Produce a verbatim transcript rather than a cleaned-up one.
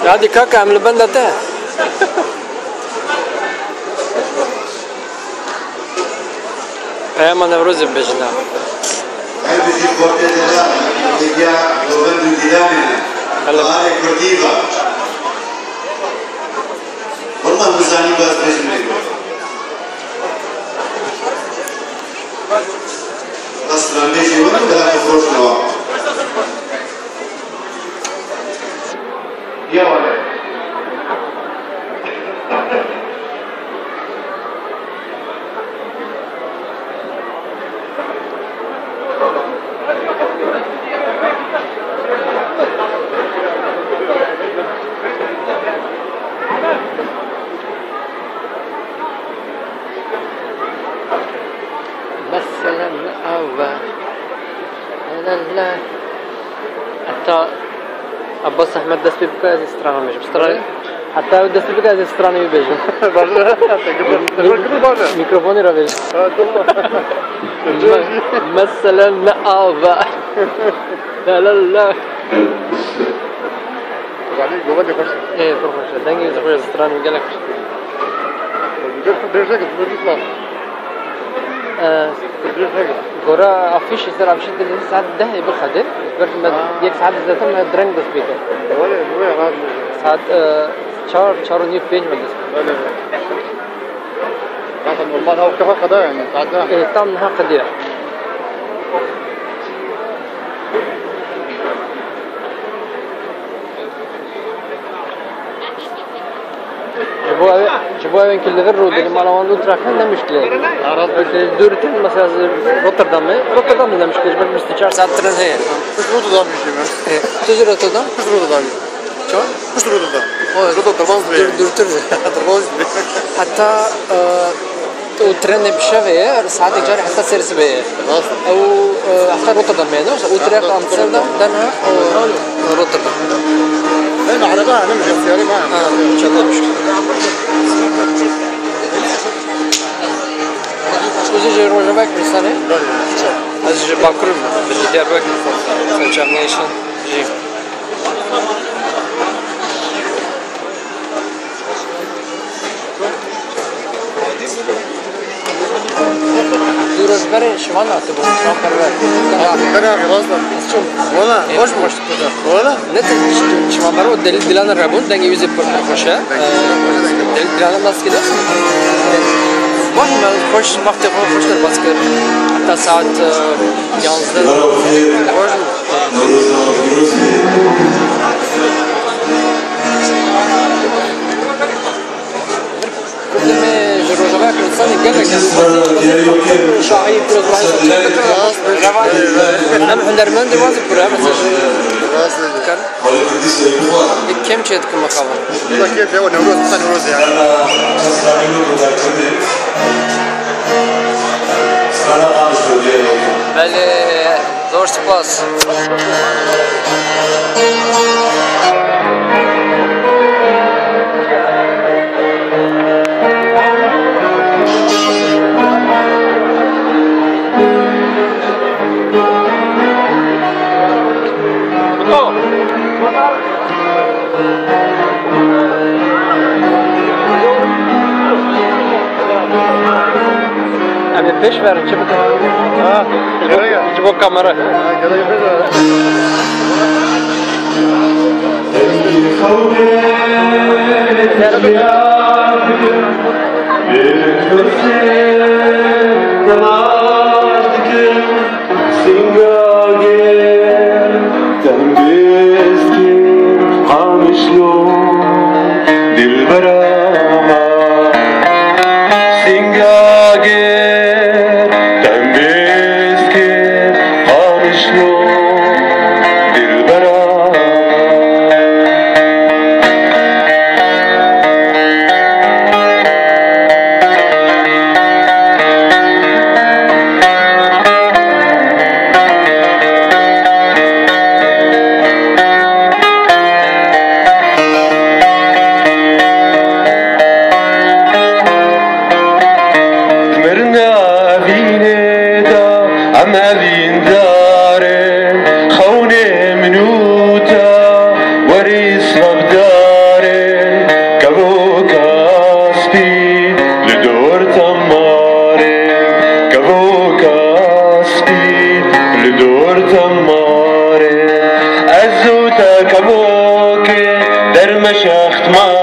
Hadi kaka, em li benda te. Peyama Newrozê bibêjin ha. Her bijî xortê dela, hêviya govend û dîlanê ne. Hele. Baharê kurdî va. Wallah nizanî baz bêjim lê got. Bas stranbêjê were, bila xwe firoşne wa. Ya were. Mesela ne ava. La la la. Heta Abbas Ahmed dest pê bike, ez ê strana bêjim. Strana, heta ew dest pê bike, ez ê stranê wî bêjim. Baş e. Mikrofonê re bêjim. Ha, tamam. Me-, mesela ne ava. La la la. Zanî, govendê xweş e. Ê, pir xweş e. Dengê wî zî xweş e, stranê wî gelek xweş e. Gel, tu bêjek, tu bêjek lan. Ee, Gora afîşê, ser afîşê dilîzî saet dehê bixwedê. Belkî me yek saet zêdetir me direng dest pê kir. Wele, wele, rast dibêjî. Saet, e, çar, çar û nîv, pênc me dest pê kir. Wele, wele. Zaten normal, ew kefa qeda yani, saet deh. E, tam niha qediya. Ji bo ew, ji bo ewên ku li vir rûdinin, mala wan li Utrecht ne muşkil e. Belkî dûr tin, mesela ji Rotterdamê, Rotterdam ne muşkil e, ji ber bîst û çar saet tren heye. Pişt Rotterdam jî me. E, tu ji Rotterdam? Pişt Rotterdam jî. Çawa? Pişt Rotterdam. Rotterdam, Derwans bê. Dûr, dûrtir. Derwans bê. Heta, e, Û trenê bi şevê ye, saetek carê heta serê sibê ye. Rast. Ew, e, heta Rotterdam ye, ne? Utrecht, Amsterdam, Denha, e, Rotterdam. Em araba, em ji siyarê me. Ha, çawa bişk. Û ji Rojavayê Kurdistanê? Belê. Ez ji Bakur im, ji Diyarbekir. Çamnêşin jî. Du roj berê şivan hatibû, şivan perwer. Ya, berê abi, rast e. Ez çûm. Wala. Ê, xweş bû. Xweş bû. Wala. Ne te şivan berê, o Delîl Dilanê re bûn, dengê wî zî pir xweş e. Dengê wî zî xweş e, dengê wî. Delîl Dilanê nas kide? Baş, me xweş, wextê xwe xweş derbas kir. Heta saet, e, yanzdeh. Xweş bû. Kurdê me ji Rojavayê Kurdistanê gelek şahî, pirozbahî, em hunermendê wan zî pir e, mesela ji dikarin. Yek kêm çê dikim mixabin. Weke dewa Newroz, mesela Newroz ya. Belê, zor spas. Em ê pêş verin, çi bikin? Ha, gerek e. Ji bo kamera. Ha, gerek e, pêş verin. Singagê tembêz kir Qamişlo dilbera me. Singagê tembêz kir Qamişlo dilbera me. Mirina vînê de em evîndar in, xewnê min û te werî sibda. Ma